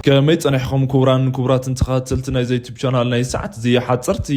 ከመይ ጸኒሕኹም ክቡራን ክቡራትን ተኸታተልቲ ናይዚ ዩቱብ ቻናል? ናይ ሰዓት እዚ ሓጸርቲ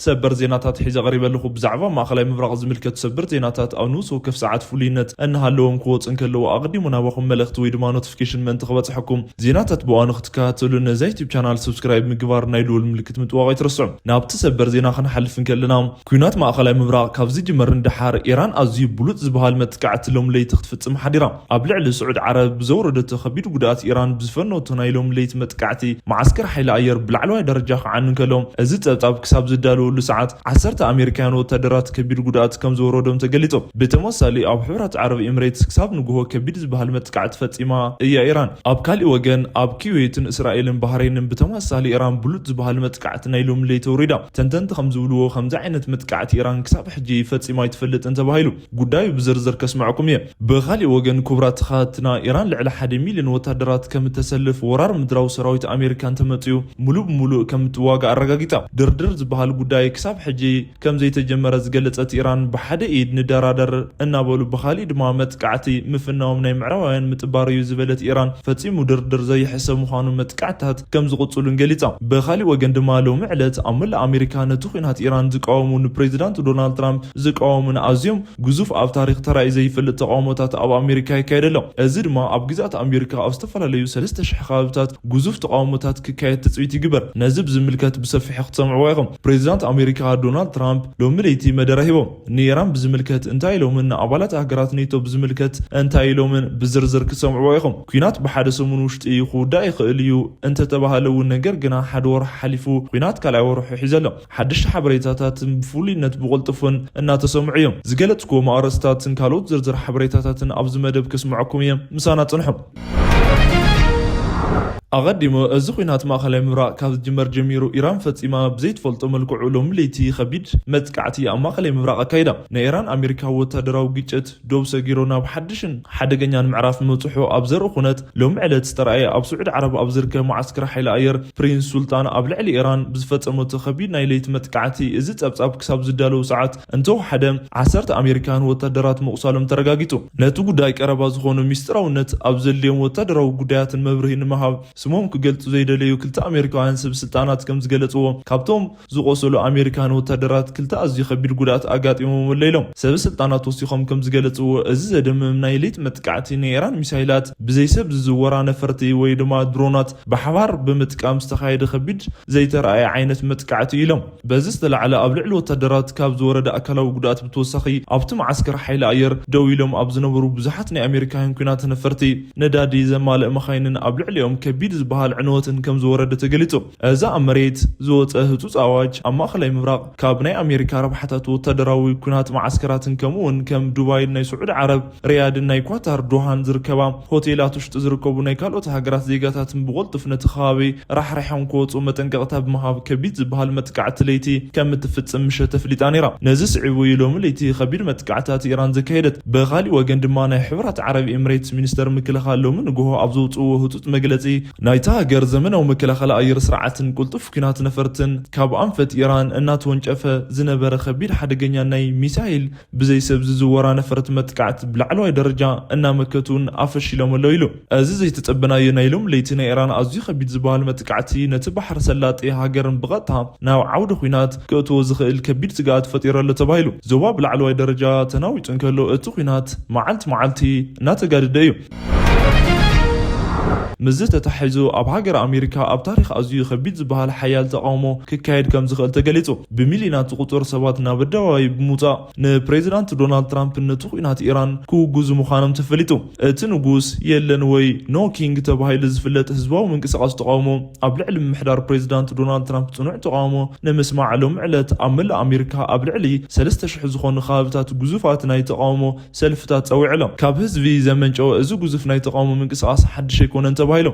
ሰበር ዜናታት ሒዘ ቀሪበ ኣለኹ። ብዛዕባ ማእኸላይ ምብራቕ ዝምልከት ሰበር ዜናታት ኣብ ንኡስ ወከፍ ሰዓት ፍሉይነት እናሃለዎም ክወፁ እንከለዉ ኣቐዲሙ ናባኹም መልእኽቲ ወይ ድማ ኖቲፊኬሽን ምእንቲ ክበፅሐኩም ዜናታት ብእዋኑ ክትከታተሉ ነዚ ዩቱብ ቻናል ሰብስክራይብ ምግባር ናይ ደወል ምልክት ምጥዋቕ ኣይትረስዑ። ናብቲ ሰበር ዜና ክንሓልፍ እንከለና፣ ኲናት ማእኸላይ ምብራቕ ካብ ዝጅመር ንደሓር ኢራን ኣዝዩ ብሉጽ ዝበሃል መጥቃዕቲ ሎም ለይቲ ክትፍጽም ሓዲራ። ኣብ ልዕሊ ስዑድ ዓረብ ብዘውረደቶ ከቢድ ጉድኣት ኢራን ብዝፈነወቶ ናይ ሎም ለይቲ መጥቃዕቲ፣ መዓስከር ሓይሊ ኣየር ብላዕለዋይ ደረጃ ክዓኑ እንከሎ፣ እዚ ጸብጻብ ክሳብ ዝዳለወሉ ሰዓት ዓሰርተ ኣሜሪካውያን ወታደራት ከቢድ ጉድኣት ከም ዝወረዶም ተገሊጹ። ብተመሳሳሊ ኣብ ሕቡራት ዓረብ ኤምሬትስ ክሳብ ንግሆ ከቢድ ዝበሃል መጥቃዕቲ ፈጺማ እያ ኢራን። ኣብ ካሊእ ወገን ኣብ ኩዌትን እስራኤልን ባህሬንን ብተመሳሳሊ ኢራን ብሉጽ ዝበሃል መጥቃዕቲ ናይ ሎም ለይቲ ኣውሪዳ። ተንተንቲ ከም ዝብልዎ ከምዚ ዓይነት መጥቃዕቲ ኢራን ክሳብ ሕጂ ፈጺማ ኣይትፈልጥን ተባሂሉ። ጉዳዩ ብዝርዝር ከስምዐኩም እየ። ብኻሊእ ወገን ክቡራት ተኸታተልትና፣ ኢራን ልዕሊ ሓደ ሚልዮን ወታደራት ከም እተሰልፍ ወራር ምድራዊ ሰራዊት ኣሜሪካ እንተመጽዩ ሙሉእ ብሙሉእ ከም እትዋጋእ ኣረጋጊጻ። ድርድር ዝበሃል ጉዳይ ክሳብ ሕጂ ከም ዘይተጀመረ ዝገለጸት ኢራን ብሓደ ኢድ ንደራደር እናበሉ ብኻሊእ ድማ መጥቃዕቲ ምፍናዎም ናይ ምዕራባውያን ምጥባር እዩ ዝበለት ኢራን ፈጺሙ ድርድር ዘይሕሰብ ምዃኑ መጥቃዕትታት ከም ዝቕጽሉን ገሊጻ። ብኻሊእ ወገን ድማ ሎሚ ዕለት ኣብ መላእ ኣሜሪካ ነቲ ኲናት ኢራን ዝቃወሙ ንፕሬዚዳንት ዶናልድ ትራምፕ ዝቃወሙን ኣዝዮም ግዙፍ ኣብ ታሪኽ ተራእዩ ዘይፈልጥ ተቃውሞታት ኣብ ኣሜሪካ ይካየድ ኣሎ። እዚ ድማ ኣብ ግዛት ኣሜሪካ ኣብ ዝተፈላለዩ ሰለስተ ሽሕ ከባብታት ግዙፍ ተቃውሞታት ክካየድ ትጽቢት ይግበር። ነዚ ብዝምልከት ብሰፊሑ ክትሰምዕዎ ኢኹም። ፕሬዚዳንት ኣሜሪካ ዶናልድ ትራምፕ ሎሚ ለይቲ መደረ ሂቦም። ንኢራን ብዝምልከት እንታይ ኢሎምን ንኣባላት ሃገራት ኔቶ ብዝምልከት እንታይ ኢሎምን ብዝርዝር ክትሰምዕዎ ኢኹም። ኲናት ብሓደ ሰሙን ውሽጢ ክውዳእ ይኽእል እዩ እንተተባሃለ እውን፣ ነገር ግና ሓደ ወርሒ ሓሊፉ ኲናት ካልኣይ ወርሑ ሒዘ ኣሎ። ሓደሽቲ ሓበሬታታትን ብፍሉይነት ብቕልጡፍን እናተሰምዑ እዮም። ዝገለጽኩዎም ኣርእስታትን ካልኦት ዝርዝር ሓበሬታታትን ኣብዚ መደብ ከስምዐኩም እየ። ምሳና ጽንሑ። ኣቐዲሙ፣ እዚ ኲናት ማእኸላይ ምብራቕ ካብ ዝጅመር ጀሚሩ፣ ኢራን ፈጺማ ብዘይትፈልጦ መልክዑ ሎሚ ለይቲ ከቢድ መጥቃዕቲ ኣብ ማእኸላይ ምብራቕ ኣካይዳ። ናይ ኢራን ኣሜሪካዊ ወታደራዊ ግጭት ዶብ ሰጊሩ ናብ ሓድሽን ሓደገኛን ምዕራፍ ምብጽሑ ኣብ ዘርኢ ኩነት፣ ሎሚ ዕለት ዝተራእየ ኣብ ስዑዲ ዓረብ ኣብ ዝርከብ መዓስከር ሓይሊ ኣየር ፕሪንስ ሱልጣን ኣብ ልዕሊ ኢራን ብዝፈጸመቶ ከቢድ ናይ ለይቲ መጥቃዕቲ፣ እዚ ጸብጻብ ክሳብ ዝዳለዉ ሰዓት እንተወሓደ ዓሰርተ ኣሜሪካውያን ወታደራት ምቑሳሎም ተረጋጊጹ። ነቲ ጉዳይ ቀረባ ዝኾኑ ሚስጥራውነት ኣብ ዘድልዮም ወታደራዊ ጉዳያትን መብርሂ ንምሃብ ስሞም ክገልጹ ዘይደለዩ ክልተ ኣሜሪካውያን ሰብ ስልጣናት ከም ዝገለጽዎ፣ ካብቶም ዝቖሰሉ ኣሜሪካውያን ወታደራት ክልተ ኣዝዩ ከቢድ ጉድኣት ኣጋጢሞም ኣሎ ኢሎም። ሰብ ስልጣናት ወሲኾም ከም ዝገለጽዎ፣ እዚ ዘደምም ናይ ሌት መጥቃዕቲ ናይ ኢራን ሚሳይላት ብዘይ ሰብ ዝዝወራ ነፈርቲ ወይ ድማ ድሮናት ብሓባር ብምጥቃም ዝተኻየደ ከቢድ ዘይተረኣየ ዓይነት መጥቃዕቲ ኢሎም። በዚ ዝተላዕለ ኣብ ልዕሊ ወታደራት ካብ ዝወረደ ኣካላዊ ጉድኣት ብተወሳኺ ኣብቲ መዓስከር ሓይሊ ኣየር ደው ኢሎም ኣብ ዝነበሩ ብዙሓት ናይ ኣሜሪካውያን ኲናት ነፈርቲ ነዳዲ ዘማልእ መኻይንን ኣብ ልዕሊኦም ከቢድ ዝበሃል ዕንወትን ከም ዝወረደ ተገሊጹ። እዚ ኣብ መሬት ዝወጸ ህጹጽ ኣዋጅ ኣብ ማእከላይ ምብራቕ ካብ ናይ ኣሜሪካ ረብሓታት ወታደራዊ ኲናት መዓስከራትን ከምኡ እውን ከም ዱባይን ናይ ስዑዲ ዓረብ ሪያድን ናይ ኳታር ዶሃን ዝርከባ ሆቴላት ውሽጢ ዝርከቡ ናይ ካልኦት ሃገራት ዜጋታትን ብቕልጡፍ ነቲ ከባቢ ራሕሪሖም ክወጹ መጠንቀቕታ ብምሃብ ከቢድ ዝበሃል መጥቃዕቲ ለይቲ ከም እትፍጽም ምሸት ተፍሊጣ ነይራ። ነዚ ስዒቡ እዩ ሎሚ ለይቲ ከቢድ መጥቃዕትታት ኢራን ዘካየደት። ብኻሊእ ወገን ድማ ናይ ሕቡራት ዓረብ ኤምሬትስ ሚኒስተር ምክልኻል ሎሚ ንግሆ ኣብ ዘውጽእዎ ህጹጽ መግለጺ ናይታ ሃገር ዘመናዊ መከላኸሊ ኣየር ስርዓትን ቅልጡፍ ኲናት ነፈርትን ካብ ኣንፈት ኢራን እናተወንጨፈ ዝነበረ ከቢድ ሓደገኛ ናይ ሚሳይል ብዘይ ሰብ ዝዝወራ ነፈርቲ መጥቃዕቲ ብላዕለዋይ ደረጃ እናመከቱን ኣፈሺሎም ኣለዉ ኢሉ። እዚ ዘይተጸበናዮ ናይ ሎም ለይቲ ናይ ኢራን ኣዝዩ ከቢድ ዝበሃል መጥቃዕቲ ነቲ ባሕሪ ሰላጤ ሃገርን ብቐጥታ ናብ ዓውዲ ኲናት ክእትዎ ዝኽእል ከቢድ ስግኣት ፈጢሩ ኣሎ ተባሂሉ። ዞባ ብላዕለዋይ ደረጃ ተናዊጹ እንከሎ እቲ ኲናት መዓልቲ መዓልቲ እናተጋደደ እዩ። ምስዚ ተታሒዙ ኣብ ሃገር ኣሜሪካ ኣብ ታሪኽ ኣዝዩ ከቢድ ዝበሃል ሓያል ተቓውሞ ክካየድ ከም ዝኽእል ተገሊጹ። ብሚልዮናት ዝቑጸሩ ሰባት ናብ ኣደባባይ ብምውጻእ ንፕሬዚዳንት ዶናልድ ትራምፕን ነቲ ኲናት ኢራን ክውግዙ ምዃኖም ተፈሊጡ። እቲ ንጉስ የለን ወይ ኖ ኪንግ ተባሂሉ ዝፍለጥ ህዝባዊ ምንቅስቓስ ተቓውሞ ኣብ ልዕሊ ምምሕዳር ፕሬዚዳንት ዶናልድ ትራምፕ ጽኑዕ ተቓውሞ ንምስማዕ ሎም ዕለት ኣብ መላእ ኣሜሪካ ኣብ ልዕሊ ሰለስተ ሽሕ ዝኾኑ ከባብታት ግዙፋት ናይ ተቓውሞ ሰልፍታት ጸዊዑ ኣሎ። ካብ ህዝቢ ዘመንጨወ እዚ ግዙፍ ናይ ተቓውሞ ምንቅስቓስ ሓድሽ ኣይኮነን ተባሂሉ።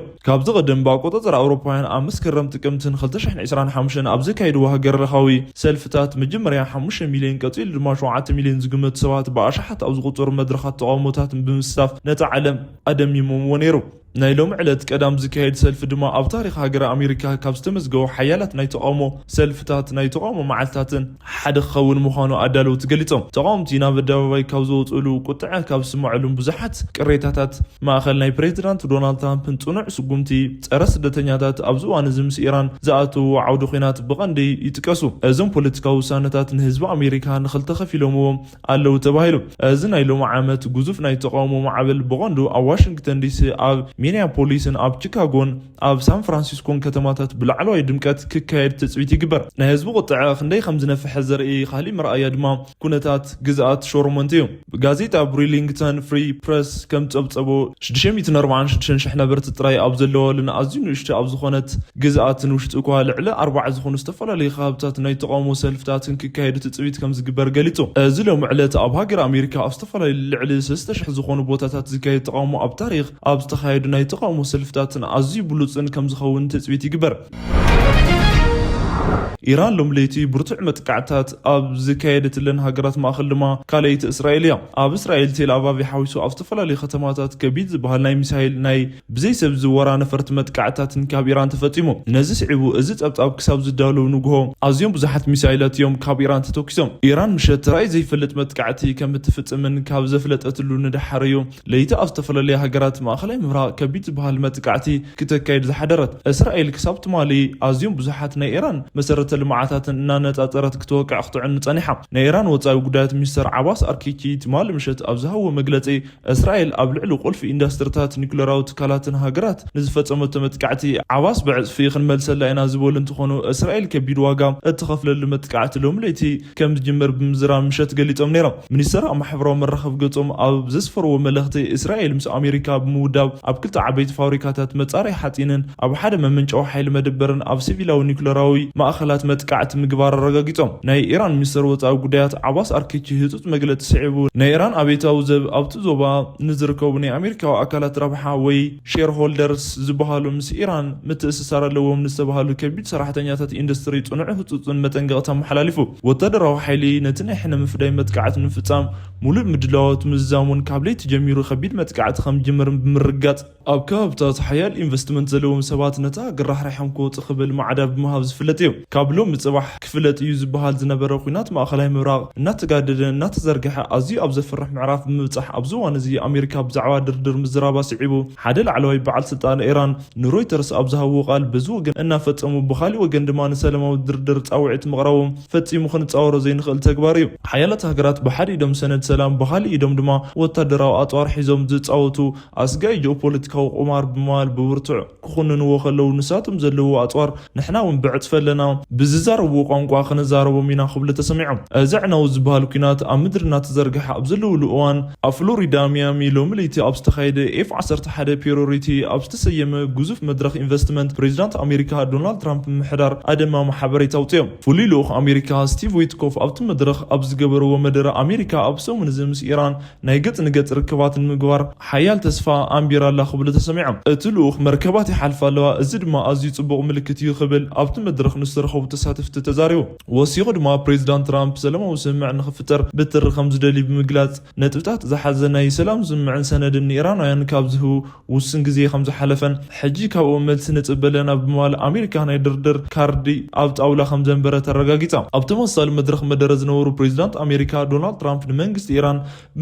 ካብዚ ቀደም ብኣቆጻጽራ ኣውሮፓውያን ኣብ መስከረም ጥቅምትን ክልተ ሽሕን ዕስራን ሓሙሽተን ኣብ ዘካየድዎ ሃገር ለኻዊ ሰልፍታት መጀመርያ ሓሙሽተ ሚልዮን ቀጺሉ ድማ ሸውዓተ ሚልዮን ዝግመቱ ሰባት ብኣሽሓት ኣብ ዝቑጸሩ መድረኻት ተቓውሞታትን ብምስታፍ ነቲ ዓለም ኣደሚሞምዎ ነይሩ። ናይ ሎሚ ዕለት ቀዳም ዝካየድ ሰልፊ ድማ ኣብ ታሪኽ ሃገረ ኣሜሪካ ካብ ዝተመዝገቡ ሓያላት ናይ ተቓውሞ ሰልፍታት ናይ ተቓውሞ መዓልትታትን ሓደ ክኸውን ምዃኑ ኣዳለውቲ ገሊጾም። ተቓወምቲ ናብ ኣደባባይ ካብ ዝወፅሉ ቁጥዐ ካብ ዝስምዐሉን ብዙሓት ቅሬታታት ማእኸል ናይ ፕሬዚዳንት ዶናልድ ትራምፕን ፅኑዕ ስጉምቲ ፀረ ስደተኛታት ኣብዚ እዋን እዚ ምስ ኢራን ዝኣተዎ ዓውዲ ኲናት ብቐንዲ ይጥቀሱ። እዞም ፖለቲካዊ ውሳነታት ንህዝቢ ኣሜሪካ ንኽልተ ከፊሎምዎ ኣለዉ ተባሂሉ። እዚ ናይ ሎሚ ዓመት ግዙፍ ናይ ተቓውሞ ማዕበል ብቐንዱ ኣብ ዋሽንግተን ዲሲ ኣብ ሚኒያፖሊስን ኣብ ቺካጎን ኣብ ሳን ፍራንሲስኮን ከተማታት ብላዕለዋይ ድምቀት ክካየድ ትፅቢት ይግበር። ናይ ህዝቢ ቁጥዐ ክንደይ ከም ዝነፍሐ ዘርኢ ካሊእ መርኣያ ድማ ኩነታት ግዝኣት ሾርሞንት እዩ። ጋዜጣ ብሪሊንግተን ፍሪ ፕረስ ከም ጸብጸቦ ሽዱሽተ ሚእትን ኣርባዓን ሽዱሽተን ሽሕ ነበርቲ ጥራይ ኣብ ዘለዋሉን ኣዝዩ ንእሽቶ ኣብ ዝኾነት ግዝኣትን ውሽጢ እኳ ልዕሊ ኣርባዓ ዝኾኑ ዝተፈላለዩ ከባብታት ናይ ተቓውሞ ሰልፍታትን ክካየዱ ትጽቢት ከም ዝግበር ገሊጹ። እዚ ሎሚ ዕለት ኣብ ሃገር ኣሜሪካ ኣብ ዝተፈላለዩ ልዕሊ ሰለስተ ሽሕ ዝኾኑ ቦታታት ዝካየድ ተቓውሞ ኣብ ታሪኽ ኣብ ዝተኻየዱ ናይ ተቓውሞ ሰልፍታትን ኣዝዩ ብሉጽን ከም ዝኸውን ትጽቢት ይግበር። ኢራን ሎም ለይቲ ብርቱዕ መጥቃዕታት ኣብ ዝካየደትለን ሃገራት ማእኸል ድማ ካልኣይቲ እስራኤል እያ። ኣብ እስራኤል ቴል ኣቫቭ ሓዊሱ ኣብ ዝተፈላለዩ ከተማታት ከቢድ ዝበሃል ናይ ሚሳይል ናይ ብዘይ ሰብ ዝወራ ነፈርቲ መጥቃዕታትን ካብ ኢራን ተፈጺሙ። ነዚ ስዒቡ እዚ ጸብጻብ ክሳብ ዝዳለው ንግሆ ኣዝዮም ብዙሓት ሚሳይላት እዮም ካብ ኢራን ተተኩሶም። ኢራን ምሸት ተራእዩ ዘይፈልጥ መጥቃዕቲ ከም እትፍጽምን ካብ ዘፍለጠትሉ ንደሓር እዩ ለይቲ ኣብ ዝተፈላለያ ሃገራት ማእኸላይ ምብራቕ ከቢድ ዝበሃል መጥቃዕቲ ክተካይድ ዝሓደረት። እስራኤል ክሳብ ትማሊ ኣዝዮም ብዙሓት ናይ ኢራን መሰረተ ልምዓታትን እናነጻጸረት ክትወቅዕ ክትዕኑ ጸኒሓ። ናይ ኢራን ወጻኢ ጉዳያት ሚኒስተር ዓባስ ኣርኪቺ ትማሊ ምሸት ኣብ ዝሃብዎ መግለጺ እስራኤል ኣብ ልዕሊ ቁልፊ ኢንዱስትሪታት ኒኩለራዊ ትካላትን ሃገራት ንዝፈጸመቶ መጥቃዕቲ ዓባስ ብዕጽፊ ክንመልሰላ ኢና ዝበሉ እንትኾኑ እስራኤል ከቢድ ዋጋ እትኸፍለሉ መጥቃዕቲ ሎሚ ለይቲ ከም ዝጅምር ብምዝራብ ምሸት ገሊጾም ነይሮም። ሚኒስተር ኣብ ማሕበራዊ መራኸቢ ገጾም ኣብ ዘስፈርዎ መልእኽቲ እስራኤል ምስ ኣሜሪካ ብምውዳብ ኣብ ክልተ ዓበይቲ ፋብሪካታት መጻረይ ሓጺንን ኣብ ሓደ መመንጨዊ ሓይሊ መደበርን ኣብ ሲቪላዊ ኒኩለራዊ ማእኸላት መጥቃዕቲ ምግባር ኣረጋጊጾም። ናይ ኢራን ሚኒስተር ወጻኢ ጉዳያት ዓባስ ኣርኪቺ ህጹጽ መግለጺ ስዒቡ ናይ ኢራን ኣቤታዊ ዘብ ኣብቲ ዞባ ንዝርከቡ ናይ ኣሜሪካዊ ኣካላት ረብሓ ወይ ሼርሆልደርስ ዝበሃሉ ምስ ኢራን ምትእስሳር ኣለዎም ንዝተባሃሉ ከቢድ ሰራሕተኛታት ኢንዱስትሪ ጽኑዕ ህጹጽን መጠንቀቕታ ኣመሓላሊፉ። ወታደራዊ ሓይሊ ነቲ ናይ ሕነ ምፍዳይ መጥቃዕቲ ንምፍጻም ሙሉእ ምድላዋት ምዝዛሙን ካብ ለይቲ ጀሚሩ ከቢድ መጥቃዕቲ ከም ዝጅምርን ብምርጋጽ ኣብ ከባብታት ሓያል ኢንቨስትመንት ዘለዎም ሰባት ነታ ሃገር ራሕሪሖም ክወጹ ክብል ማዕዳ ብምሃብ ዝፍለጥ እዩ። ካብ ሎሚ ጽባሕ ክፍለጥ እዩ ዝበሃል ዝነበረ ኲናት ማእኸላይ ምብራቕ እናተጋደደ እናተዘርግሐ ኣዝዩ ኣብ ዘፍርሕ ምዕራፍ ብምብጻሕ ኣብዚ እዋን እዚ ኣሜሪካ ብዛዕባ ድርድር ምዝራባ ስዒቡ ሓደ ላዕለዋይ በዓል ስልጣን ኢራን ንሮይተርስ ኣብ ዝሃብዎ ቃል በዚ ወገን እናፈጸሙ ብኻሊእ ወገን ድማ ንሰላማዊ ድርድር ጻውዒት ምቕራቦም ፈጺሙ ክንጻወሮ ዘይንኽእል ተግባር እዩ። ሓያላት ሃገራት ብሓደ ኢዶም ሰነድ ሰላም ብኻሊእ ኢዶም ድማ ወታደራዊ ኣጽዋር ሒዞም ዝጻወቱ ኣስጋኢ ጂኦፖለቲካዊ ቁማር ብምባል ብብርቱዕ ክኹንንዎ ከለዉ ንሳቶም ዘለዎ ኣጽዋር ንሕና እውን ብዕጽፊ ኣለና፣ ብዝዛረብዎ ቋንቋ ክንዛረቦም ኢና ክብሉ ተሰሚዖም። እዚ ኣዕናዊ ዝበሃል ኲናት ኣብ ምድሪ እናተዘርግሐ ኣብ ዘለውሉ እዋን ኣብ ፍሎሪዳ ሚያሚ ሎሚ ለይቲ ኣብ ዝተኻየደ ኤፍ ዓሰርተ ሓደ ፕሪዮሪቲ ኣብ ዝተሰየመ ግዙፍ መድረኽ ኢንቨስትመንት ፕሬዚዳንት ኣሜሪካ ዶናልድ ትራምፕ ምምሕዳር ኣደማሚ ሓበሬታ ኣውፅኦም። ፍሉይ ልኡኽ ኣሜሪካ ስቲቭ ዊትኮፍ ኣብቲ መድረኽ ኣብ ዝገበርዎ መደረ ኣሜሪካ ኣብ ሰሙን እዚ ምስ ኢራን ናይ ገጽ ንገጽ ርክባት ንምግባር ሓያል ተስፋ ኣንቢራ ኣላ ክብሉ ተሰሚዖም። እቲ ልኡኽ መርከባት ይሓልፋ ኣለዋ፣ እዚ ድማ ኣዝዩ ጽቡቕ ምልክት እዩ ክብል ኣብቲ መድረኽ ንዝተረኸቡ ተሳተፍቲ ተዛሪቡ። ወሲኹ ድማ ፕሬዚዳንት ትራምፕ ሰላማዊ ስምምዕ ንኽፍጠር ብትሪ ከም ዝደሊ ብምግላጽ ነጥብታት ዝሓዘ ናይ ሰላም ስምምዕን ሰነድን ንኢራናውያን ካብ ዝህቡ ውስን ግዜ ከም ዝሓለፈን ሕጂ ካብኡ መልሲ ንጽበ ኣለና ብምባል ኣሜሪካ ናይ ድርድር ካርዲ ኣብ ጣውላ ከም ዘንበረ ተረጋጊጻ። ኣብ ተመሳሳሊ መድረኽ መደረ ዝነበሩ ፕሬዚዳንት ኣሜሪካ ዶናልድ ትራምፕ ንመንግስቲ ኢራን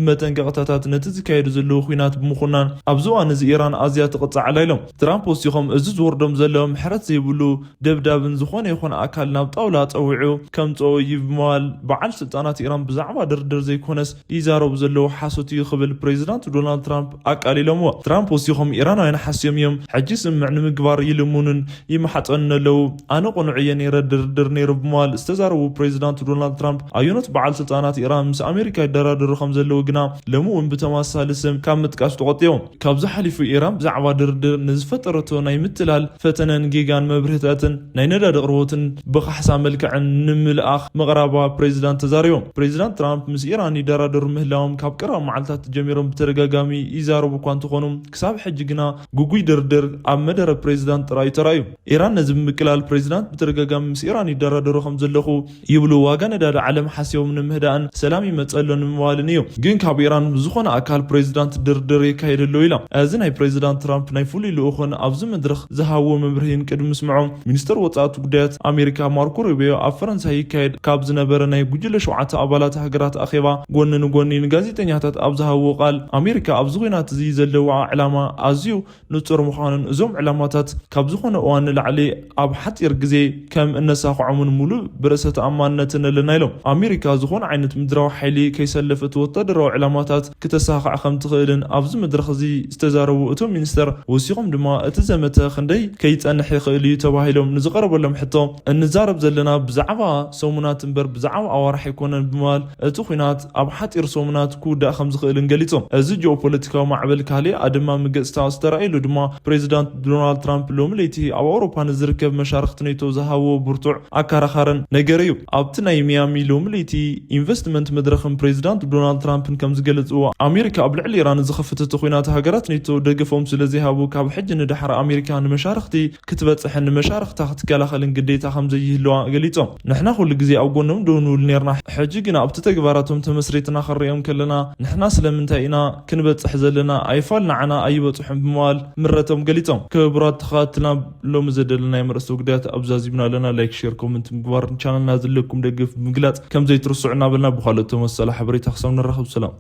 ብመጠንቀቕታታት ነቲ ዝካየዱ ዘለዉ ኲናት ብምኹናን ኣብዚ እዋን እዚ ኢራን ኣዝያ ትቕጻዕ ኣላ ኢሎም። ትራምፕ ወሲኾም እዚ ዝወርዶም ዘሎ ምሕረት ዘይብሉ ደብዳብን ዝኾነ ይኹን ኣካል ናብ ጣውላ ጸዊዑ ከምጽኦ እዩ ብምባል በዓል ስልጣናት ኢራን ብዛዕባ ድርድር ዘይኮነስ ይዛረቡ ዘለዉ ሓሶት እዩ ክብል ፕሬዚዳንት ዶናልድ ትራምፕ ኣቃሊሎምዎ። ትራምፕ ወሲኾም ኢራናውያን ሓስዮም እዮም፣ ሕጂ ስምምዕ ንምግባር ይልምኑን ይመሓጸኑን ኣለዉ። ኣነ ቅኑዕ እየ ነይረ፣ ድርድር ነይሩ ብምባል ዝተዛረቡ ፕሬዚዳንት ዶናልድ ትራምፕ ኣየኖት በዓል ስልጣናት ኢራን ምስ ኣሜሪካ ይደራደሩ ከም ዘለዉ ግና ሎሚ እውን ብተመሳሳሊ ስም ካብ ምጥቃስ ተቆጢቦም። ካብዚ ሓሊፉ ኢራን ብዛዕባ ድርድር ንዝፈጠረቶ ናይ ምትላል ፈተነን ጌጋን መብርህታትን ናይ ነዳዲ ኣቕርቦትን ብካሕሳ መልክዕን ንምልኣኽ ምቕራባ ፕሬዚዳንት ተዛሪቦም። ፕሬዚዳንት ትራምፕ ምስ ኢራን ይደራደሩ ምህላዎም ካብ ቀረባ መዓልታት ጀሚሮም ብተደጋጋሚ ይዛረቡ እኳ እንተኾኑ፣ ክሳብ ሕጂ ግና ግጉይ ድርድር ኣብ መደረ ፕሬዚዳንት ጥራይ ተራእዩ። ኢራን ነዚ ብምቅላል፣ ፕሬዚዳንት ብተደጋጋሚ ምስ ኢራን ይደራደሩ ከም ዘለኹ ይብሉ፣ ዋጋ ነዳዲ ዓለም ሓሲቦም ንምህዳእን ሰላም ይመጸሎ ንምባልን እዩ። ግን ካብ ኢራን ዝኾነ ኣካል ፕሬዚዳንት ድርድር የካየደሎ ኢላ። እዚ ናይ ፕሬዚዳንት ትራምፕ ናይ ፍሉይ ልኡኽን ኣብዚ መድረኽ ዝሃብዎ መብርሂን ቅድሚ ምስምዖም፣ ሚኒስተር ወጻእቲ ጉዳያት ኣሜሪካ ማርኮ ሩቢዮ ኣብ ፈረንሳይ ይካየድ ካብ ዝነበረ ናይ ጉጅለ ሸውዓተ ኣባላት ሃገራት ኣኼባ ጎኒ ንጎኒ ንጋዜጠኛታት ኣብ ዝሃብዎ ቃል፣ ኣሜሪካ ኣብዚ ኲናት እዚ ዘለዋ ዕላማ ኣዝዩ ንጹር ምዃኑን እዞም ዕላማታት ካብ ዝኾነ እዋን ንላዕሊ ኣብ ሓጺር ግዜ ከም እነሳኽዖምን ሙሉእ ብርእሰ ተኣማንነትን ኣለና ኢሎም። ኣሜሪካ ዝኾነ ዓይነት ምድራዊ ሓይሊ ከይሰለፈት ወታደራዊ ዕላማታት ክተሳኽዕ ከም ትኽእልን ኣብዚ መድረኽ እዚ ዝተዛረቡ እቶም ሚኒስተር ወሲኾም ድማ እቲ ዘመተ ክንደይ ከይጸንሕ ይኽእል እዩ ተባሂሎም ንዝቐረበሎም ሕቶ እንዛረብ ዘለና ብዛዕባ ሰሙናት እምበር ብዛዕባ ኣዋርሕ ኣይኮነን ብምባል እቲ ኲናት ኣብ ሓጺር ሰሙናት ክውዳእ ከም ዝኽእልን ገሊጾም። እዚ ጂኦፖለቲካዊ ማዕበል ካልእ ኣደማሚ ገጽታ ዝተራእየሉ ድማ ፕሬዚዳንት ዶናልድ ትራምፕ ሎሚ ለይቲ ኣብ ኣውሮፓ ንዝርከብ መሻርኽቲ ኔቶ ዝሃብዎ ብርቱዕ ኣከራኻርን ነገር እዩ። ኣብቲ ናይ ሚያሚ ሎሚ ለይቲ ኢንቨስትመንት መድረኽን ፕሬዚዳንት ዶናልድ ትራምፕን ከም ዝገለጽዎ፣ ኣሜሪካ ኣብ ልዕሊ ኢራን ዝኸፈተቶ ኲናት ሃገራት ኔቶ ደገፎም ስለ ዘይሃቡ ካብ ሕጂ ንዳሕሪ ኣሜሪካ ንመሻርኽቲ ክትበጽሕን ንመሻርኽታ ክትከላኸልን ግዴታ ከም ዘይህልዋ ገሊጾም። ንሕና ኩሉ ግዜ ኣብ ጎኖም ደው ንብል ኔርና፣ ሕጂ ግና ኣብቲ ተግባራቶም ተመስሪትና ክንሪኦም ከለና ንሕና ስለምንታይ ኢና ክንበጽሕ ዘለና? ኣይፋል ንዓና ኣይበጽሑን ብምባል ምረቶም ገሊጾም። ክቡራት ተኸታተልና ሎሚ ዘደለናዮም ርእሰ ጉዳያት ኣብዛዚብና ኣለና። ላይክ፣ ሼር፣ ኮመንት ምግባር ንቻነልና ዘለኩም ደገፍ ብምግላጽ ከም ዘይትርስዑ እናበልና ብኻልኦት ተመሳሳሊ ሓበሬታ ክሳብ ንራኸብ ሰላም።